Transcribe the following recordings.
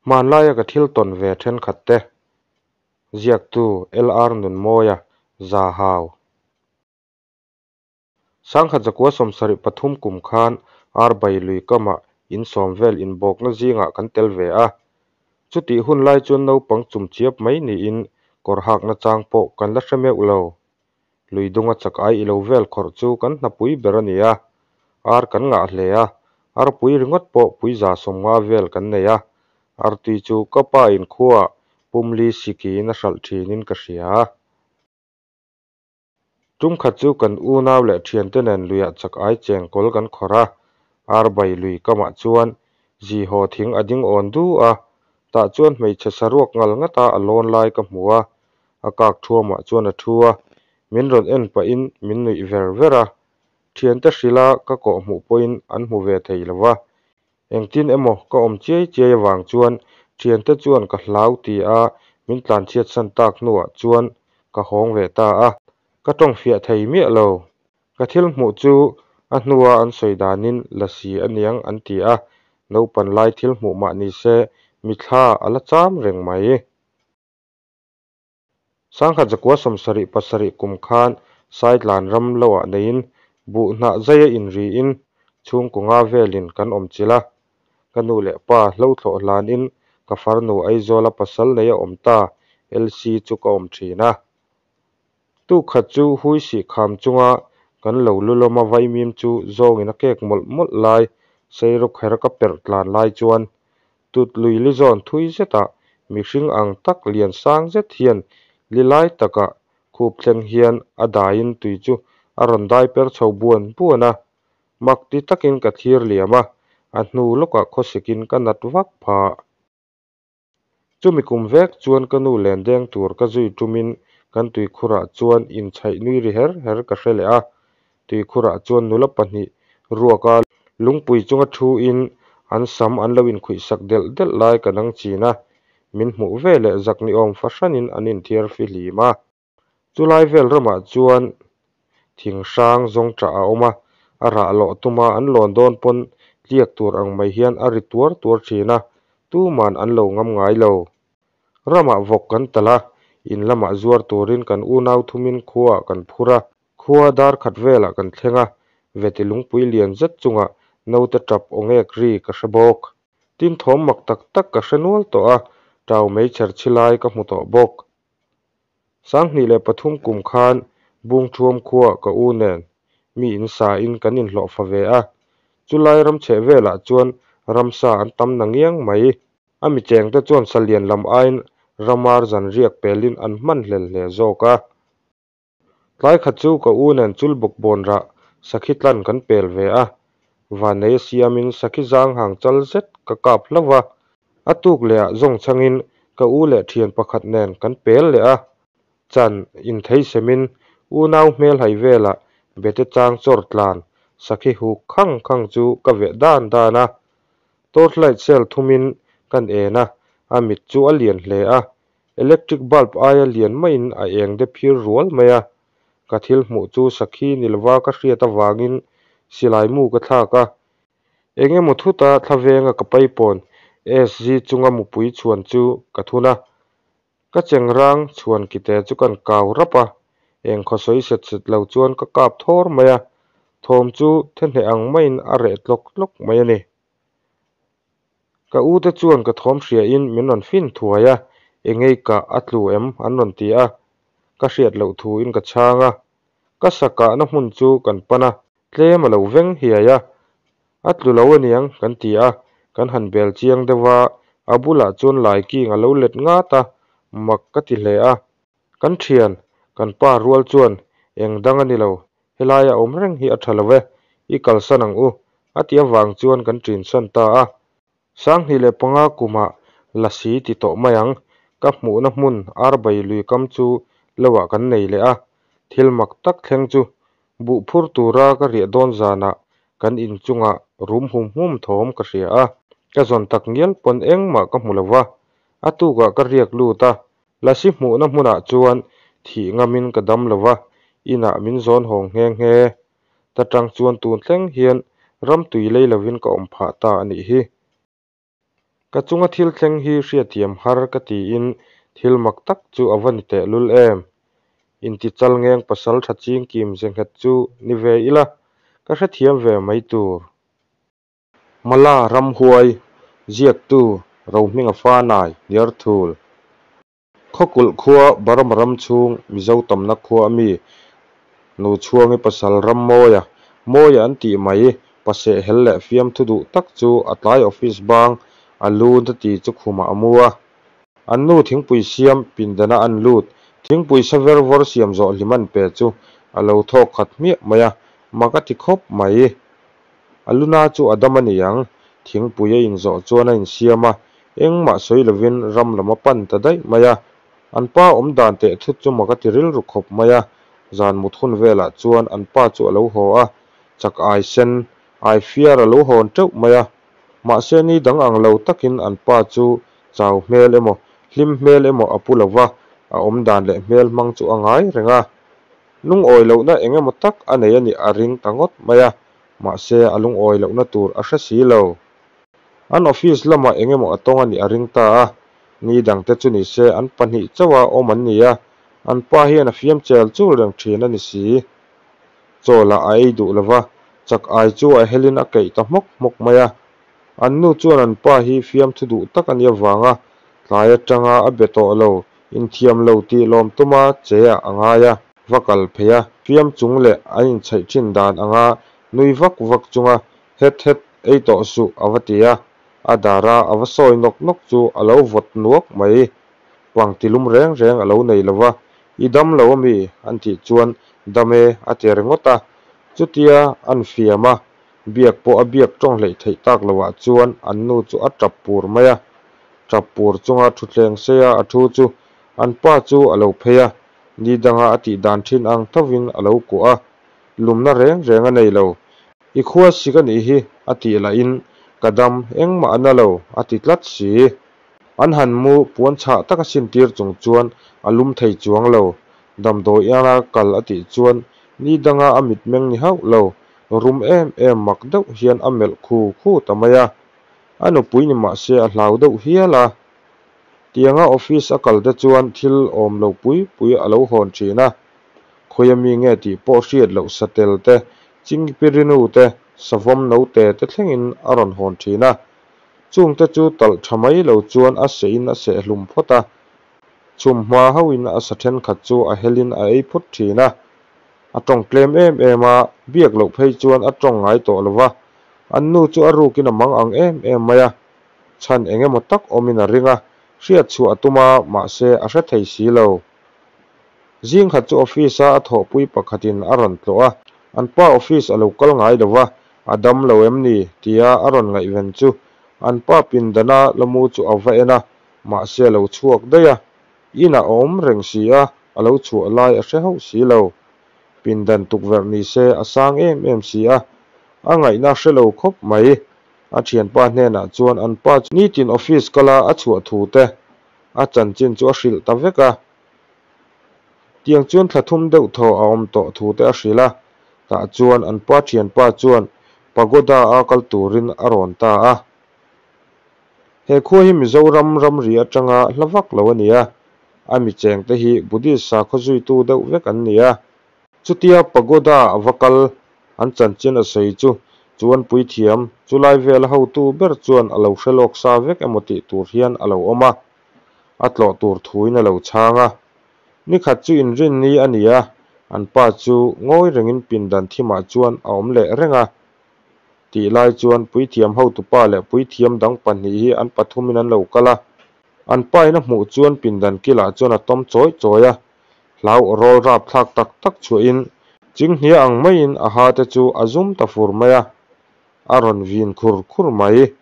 Hmanlaia ka thil tawn ve thenkhat te. Ziaktu LR Nunmawia, Zahau. 1973 kum khan Arbai lui kamah in sawm vel inbawkna zingah kan tel ve a. Chutih hun lai chuan naupang chumchiap mai niin kawr hakna chang pawh kan la hre meuh lo. Lui dunga chak ai ilo vel khawrh chu kan hnapui ber a ni a. Ar kan ngah hle a, arpui ringawt pawh puiza 50 vel kan nei a. Artui chu ka pa in khuaah pumli sikiin a hralh thinin ka hria. Tumkhat chu kan unau leh thiante nen luiah chak ai chengkawl kan khawrh a, arbai lui kamah chuan zihaw thing a ding awn du a, tah chuan hmeichhe saruak ngal ngata a lawn lai ka hmu a, a kak thuamah chuan a thu a, min rawn en pahin min nuih ver ver a. Thiante hrilha ka kawh hmuh pawhin an hmu ve thei lo va, engtin emaw ka awm chiai chiai avang chuan thiante chuan ka hlau ti a min tlanchhiatsan tak hnuah chuan ka hawng ve ta a, ka tawng fiah thei miah lo. Ka thil hmuh chu a hnua an sawi danin lasi a niang an ti a, naupan lai thil hmuh mah ni se mithla a la cham reng mai. 1977 kum khan Saitlan ram loah neiin buh hnah zaia inriin chhungkaw nga velin kan awm chilh a. Ka nu leh pa hlo thlawh hlanin ka farnu Aizawla pasal nei a awm ta LC chu ka awm thin a. Tuk khat chu hui sih kham chunga kan lo lu lawma vaimim chu zawngin a kek mawlh mawlh lai seirawkher ka perh tlan lai chuan tut lui li zawn thui zetah mihring ang tak lian sang zet hian li lai takah khup thleng hian a daiin tui chu a rawn dai per chho buan buan a. Mak ti takin ka thlir liam a, a hnu lawkah khawsikin ka nat vak phah. Chumi kum vek chuan ka nu len deng tur ka zui tumin kan tuikhurah chuan inchhaih nui ri her her ka hre leh a. Tuikhurah chuan nula pahnih ruaka lungpui chunga thuin an sam an lo inkhuihsak delh delh lai ka nang chin a, min hmuh veleh zak ni awm fahranin an inthiar fihlim a. Chulai vel ramah chuan thing hrang zawng tah a awm a, a rah lawh tuma an lawn dawn pawn tliak tur ang mai hian a ri tuar tuar thin a, tuman an lo ngam ngai lo. Ramah vawk kan talh a, in lamah zuar turin kan unau thumin khuaah kan phur a, khua dar khat velah kan thleng a, veti lungpui lian zet chungah naute tap aw ngek ri ka hre bawk. Tin thawm mak tak tak ka hre nual tawh a, tau mei chher chhi lai ka hmu tawh bawk. 2003 kum khan Bungthuam khuaah ka u nen mi in sa in kan inhlawhfa ve a, chulai ram chheh velah chuan ramsa an tam na ngiang mai. A mi chengte chuan salian lam aiin ramar zan riak pelin an hman hlel hle zawk a. Tlai khat chu ka u nen chul bawk bawn rah sakhi tlan kan pel ve a, vannei a siamin sakhi zang hang chal zet ka kap hlauh va. A tuk lehah zawng changin ka u leh thian pakhat nen kan pel leh a, chan inthei semin unau hmel hai velah bete chang chawr tlan sakhi huk khang khang chu ka veh dan dan a. Torchlight cell thumin kan en a, a mit chu a lian hle a, electric bulb aia lian maiin a eng de phir rual mai a. Ka thil hmuh chu sakhi ni lova ka hriat avangin silai mu ka thlak a. Eng emaw thuta thla venga ka paipawn SG chunga mupui chhuan chu ka thun a. Ka chengrang chhuan kite chu kan kau rap a, eng khawsawi set set lo chuan ka kap thawr mai a, thawm chu thehneh ang maiin a reh tlawk tlawk mai a ni. Ka u te chuan ka thawm hriain min rawn fin thuai a, engei kah a tlu em an rawn ti a, ka hriat loh thuin ka chhang a. Ka sa kahna hmun chu kan pan a, tlem a lo veng hiai a, a tlu lo aniang kan ti a, kan han bel chiang deuh a, a bulah chuan laiking a lo let ngat a, mak ka ti hle a. Kan thian, kan pa rual chuan eng dang a ni lo, helaia awm reng hi a tha lo e, i kalsan ang u, a ti avang chuan kan ṭinsan ta a. 2005 kumah lasi ti tawh mai ang, ka hmuhna hmun arbai lui kam chu loah kan nei leh a, thil mak tak thleng chu buh phur tura ka riah dawn zanah kan inchungah rum hum hum thawm ka hria a, ka zawn tak ngial pawn engmah ka hmu lo va, a tukah ka riak lut a, lasi hmuhna hmunah chuan thih ngamin ka dam lo va, inah min zawn hawng nghe nghe. Ta tang chuan tun thleng hian ram tui lei lovin ka awm phah ta a nih hi. Ka chunga thil thleng hi hriatthiam har ka tiin thil mak tak chu a va ni tehlul em! Inti chalngeng pasaltha chingkim ze nghet chu ni ve ila ka hrethiam ve mai tur. Mala Ramhuai, Ziaktu, Rohminga Fanai, Hniarthul. Khawkulh khua Burma ram chhung Mizo tamna khua ami Nuchhuangi pasal Rammawia, Mawia an tih mai, pasehhel leh fiamthu duh tak chu a tlai office bang a lu na ti chu khumah a mu a. An nu thingpui siam pindana an lut, thingpui sa ver vawr siam zawh hlim an pe chu a lo thawk khat hmiah mai a, mak a ti khawp mai. A luna chu a dam a ni ang, thingpui a inzawh chuan a insiam a, engmah sawi lovin ram lam a pan ta daih mai a. An pa awm dan teh thut chu mak a ti rilru khawp mai a, zan mut hun velah chuan an pa chu a lo haw a, chak ai sen, ai fiar a lo hawn teuh mai a. Mahse ni dang ang lo takin an pa chu chau hmel emaw, hlim hmel emaw a pu lo va, a awm dan leh hmel hmang chu a ngai reng a. Lungawi lohna eng emaw tak a nei a nih a ring ta ngawt mai a, mahse a lungawi lohna tur a hre si lo. An office lamah eng emaw a tawng a nih a ring ta a, ni dangte chu ni se an pahnih chauha awm an ni a, an pa hian a fiam chel chul reng thin a ni si. Chaw lah a ei duh lo va, chak ai chu a helin a keih ta hmawk hmawk mai a. An nu chuan an pa hi fiamthu duh tak a nih avanga tlai atanga a be tawh lo, inthiam lo tih lawm tuma che ah a ngai a. Va kal phei a, fiam chung leh an inchhaih thin dan anga nui vak vak chunga het het ei tawh suh a va ti a, a dara a va sawi nawk nawk chu a lo vawt nuak mai. Pang tilum reng reng a lo nei lo va, I dam lo ami? an tih chuan dam e a ti ringawt a, chutia an fiam a, biak pawh a biak tawng hleih theih tak loah chuan an nu chu a tap pur mai a. Tap pur chunga thutthleng seia a thu chu an pa chu a lo phei a, Ni danga a tih dan thin ang thovin a lo kuah a, lumna reng reng a nei lo. I khua sik a nih hi a tih lahin ka dam engmah a na lo a ti tlat si. An han mu puan chhah taka sintir chung chuan a lum thei chuang lo. Damdawi ina kal a tih chuan ni danga a mitmeng ni hauh lo, rum em em mak deuh hian a melh khu khu ta mai a. A nupui ni mah se a hlau deuh hial a. Tianga office a kal te chuan thil awm lo pui pui a lo hawn thin a, khawia mi nge tih pawh hriat loh satel te, chingpirinu te, savawm note te thlengin a rawn hawn thin a. Chungte chu talh tha mai lo chuan a seh in a seh hlum phawt a, chhum hma hauhin a sa thenkhat chu a helin a ei phut thin a. A tawng tlem em em a, biak loh phei chuan a tawng ngai tawh lo va, an nu chu a rukin a mang ang em em mai a. Chhan eng emaw tak awmin a ring a, hriat chhuah a tum a, mahse a hre thei si lo. Zing khat chu office-a a thawhpui pakhatin a rawn tlawh a, an pa office a lo kal ngai lo va, a dam lo em ni? tia a rawn ngaihven chu an pa pindana lamu chu a va en a, mahse a lo chhuak daih a, inah a awm reng si a, a lo chhuah lai a hre hauh si lo. Pindan tukverh ni se a sang em em si a, a ngaihna hre lo khawp mai. A thianpa hnenah chuan an pa chu nitin office kala a chhuah thu te a chanchin chu a hrilh ta vek a. Tiang chuan thla thum deuh thaw a awm tawh thu te a hrilh a, tah chuan an pa thianpa chuan pagoda a kal turin a rawn ta a. He khua hi Mizoram ramri atanga hla vak lo a ni a, a mi chengte hi Buddhist sakhaw zuitu deuh vek an ni a. Chutia pagoda a va kal An chanchin a sawi chu chuan puithiam chulai vela hotu ber chuan a lo hre lawk sa vek emaw tih tur hian a lo awm a, a tlawh tur thuin a lo chhang a. Nikhat chu inrinni a ni a, an pa chu ngawi rengin pindan thimah chuan a awm leh reng a. Tih lai chuan puithiam hotupa leh puithiam dang pahnih hi an pathumin an lo kal a. An pain a hmuh chuan pindan kilah chuan a tawm chawi chawi a, Hlau aw rawl rap thlak tak tak chhuahin chinghnia ang maiin a ha te chu a zum ta fur mai a, a rawn vin khur khur mai.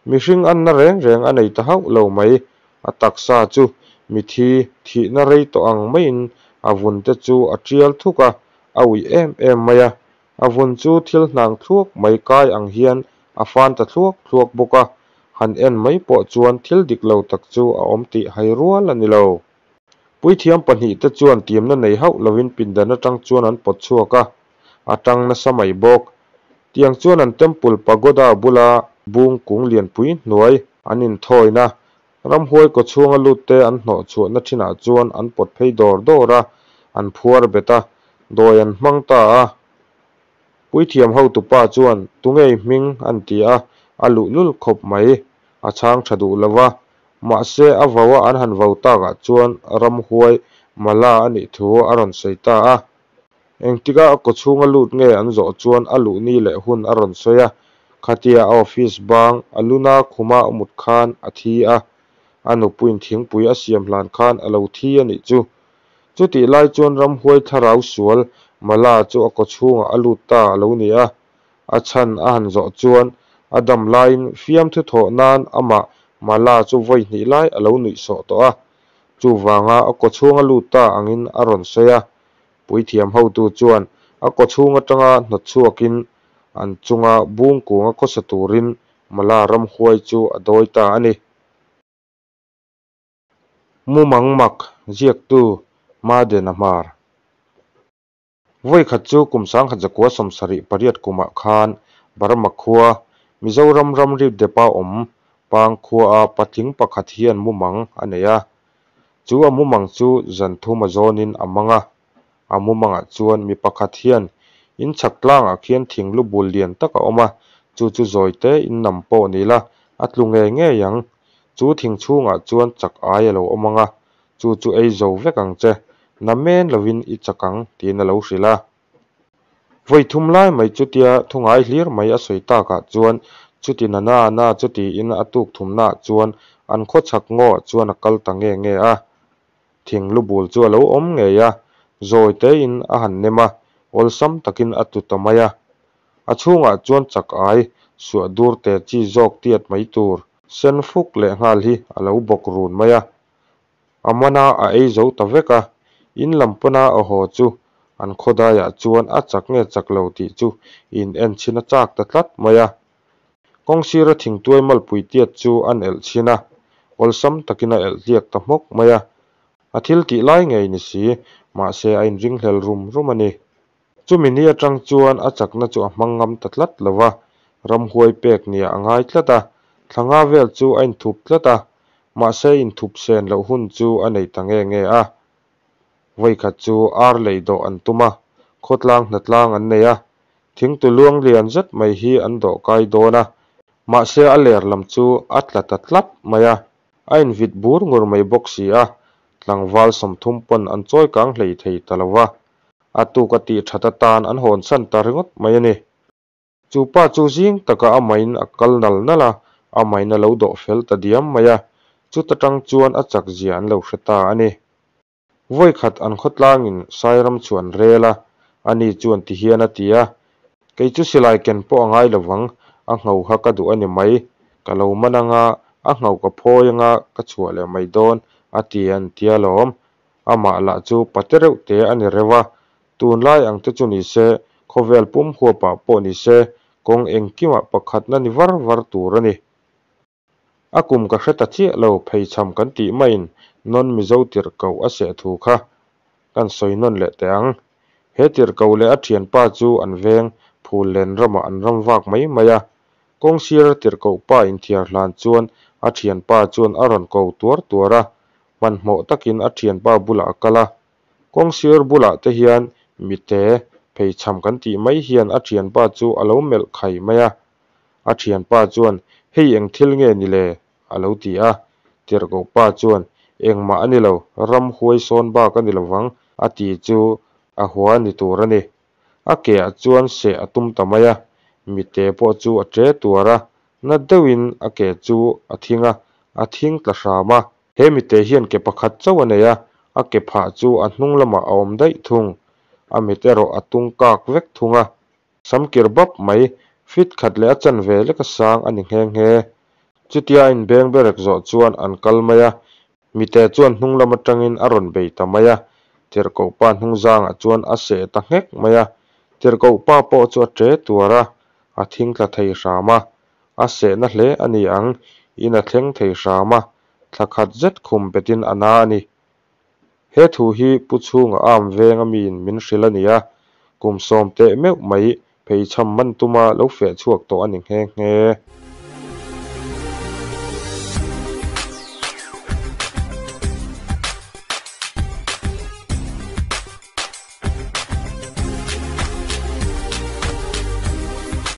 Mihring anna reng reng a nei ta hauh lo mai, a taksa chu mithi thihna rei tawh ang maiin a vun te chu a tial thuk a, a uih em em mai a, a vun chu thil hnang thluak mai kai ang hian a fan ta thluak thluak bawk a, han en mai pawh chuan thil dik lo tak chu a awm tih hai rual a ni lo. Puithiam pahnihte chuan tiamna nei hauh lovin pindan atang chuan an pawt chhuak a, a tang nasa mai bawk. Tiang chuan an temple pagoda bula bung kung lianpui hnuai An inthawina, ramhuai kawchhunga lutte an hnawh chhuahna thinah chuan an pawt phei dawr dawr a, an phuar bet a, dawi an hmang ta a. Puithiam hotupa chuan, Tunge i hming? an ti a, a luhlul khawp mai. A chhang tha duh lo va, mahse a vau a an han vau takah chuan ramhuai Mala a nih thu a rawn sawi ta a. Engtika a kawchhunga lut nge an zawh chuan a luh ni leh hun a rawn sawi a, khatia a office bang a luna khuma a mut khan a thi a, a nupuiin thingpui a siam hlan khan a lo thi a nih chu. Chutih lai chuan ramhuai thlarau sual Mala chu a kawchhungah a lut ta a lo ni a, a chhan a han zawh chuan a dam laiin fiamthu thawh nan amah Mala chu vawi hnih lai a lo nuih sawh tawh a, chuvanga a kawchhunga lut ta angin a rawn sawi a. Puithiam hotu chuan a kawchhung atanga hnawt chhuakin an chunga bung kunga khawsa turin Mala ramhuai chu a dawi ta a ni. Mumang mak ziaktu Madena Hmar. Vawikhat chu kum 1978 kumah khan Burma khua, Mizoram ramri depa awm Pang khuaa patling pakhat hian mumang a nei a. Chu a mumang chu zan thum a zawnin a mang a. A mumangah chuan mi pakhat hian in chhak tlangah khian thing lu bul lian tak a awm a, chu chu zawi te in nam pawh ni la, a tlu ngei ngei ang. Chu thing chhungah chuan chak ai a lo awm ang a, chu chu ei zo vek ang che, na men lovin i chak ang tiin a lo hrilh a. Vawi thum lai mai chutia thu ngai hlir mai a sawi takah chuan chuti na na na chu tiin a tuk thumnaah chuan an khaw chhak ngawah chuan a kal ta nge nge a. Thing lu bul chu a lo awm ngei a, zawi tein a han nem a, awlsam takin a tlu ta mai a. A chhungah chuan chak ai, suah dur te chi zawk tiat mai tur sen fuk leh nghal hi a lo bawk run mai a. A mana a ei zo ta vek a, in lam pana a haw chu an khawdaiah chuan a chak nge chak lo tih chu in en chhin a chak ta tlat mai a. Kawngsira thingtuai malpui tiat chu an elh chhin a, awlsam takin a elh hliak ta hmawk mai a. A thil tih lai ngei ni si, mahse a inringhlel rum rum a ni. Chumi ni atang chuan a chakna chu a hmang ngam ta tlat lo va, ramhuai pek nia a ngai tlat a, thla nga vel chu a inthup tlat a, mahse inthup sen loh hun chu a nei ta nge nge a. Vawikhat chu ar lei dawh an tum a, khawtlang hnatlang an nei a, thingtu luang lian zet mai hi an dawh kai dawn a, mahse a ler lam chu a tla ta tlat mai a, a invit bur ngur mai bawk si a, tlangval 30 pawn an chawi kang hlei thei ta lo va. A tuk a tih that atan an hawn san ta ringawt mai a ni. Chu pa chu zing taka amahin a kal nal nal a, amahin a lo dawh fel ta diam mai a, chuta tang chuan a chak zia an lo hre ta a ni. Vawikhat an khawtlangin Sairam chu an rel a, ani chuan ti hian a ti a, Kei chu silai ken pawh a ngai lovang, a ngho kha ka duh a ni mai, ka lo man anga a ngho ka phawi anga ka chhuah leh mai dawn a ti an tia lawm. Amah lah chu pate reuh te a ni reuh a, tunlai ang te chu ni se, khawvel pum huapah pawh ni se, kawng engkimah pakhatna ni var var tur a ni. A kum ka hre ta chiah lo, pheichham kan tih maiin non Mizo tirhkoh a seh thu kha kan sawi nawn leh teh ang. He tirhkoh leh a thianpa chu an veng phul len ramah an ram vak mai mai a, kawngsir tirhkoh pa inthiar hlan chuan a thianpa chuan a rawn ko tuar tuar a, Hmanhmawh takin a thianpa bulah a kal a, kawngsir bulah te hian mite pheichham kan tih mai hian a thianpa chu a lo melh khai mai a. A thianpa chuan, Hei eng thil nge ni le? a lo ti a. Tirhkoh pa chuan, Engmah a ni lo, ram huai sawn bak a ni lovang, a ti chu a hua ni tur a ni. A keah chuan seh a tum ta mai a, mite pawh chu a che tuar a, na deuhin a ke chu a thing a, a thing tla hram a. He mite hian ke pakhat chauh a nei a, a ke phah chu a hnung lamah a awm daih thung. A mit erawh a tung kak vek thung a. Sam kir bap mai, fit khat leh a chanve leka sang a ni nghe nghe. Chutia a inbeng berek zawh chuan an kal mai a, mite chuan hnung lam atangin a rawn bei ta mai a. Tirhkoh pa hnung zangah chuan a seh ta nghek mai a. Tirhkoh pa pawh chu a ṭe tuar a, a thing tla thei hram a. A sehna hle a ni ang, in a thleng thei hram a, thla khat zet khum betin a na a ni. He thu hi Pu Chhunga Arm venga miin min hrilh a ni a, kum sawm teh meuh mai pheichham man tuma lo feh chhuak tawh a ni nghe nghe.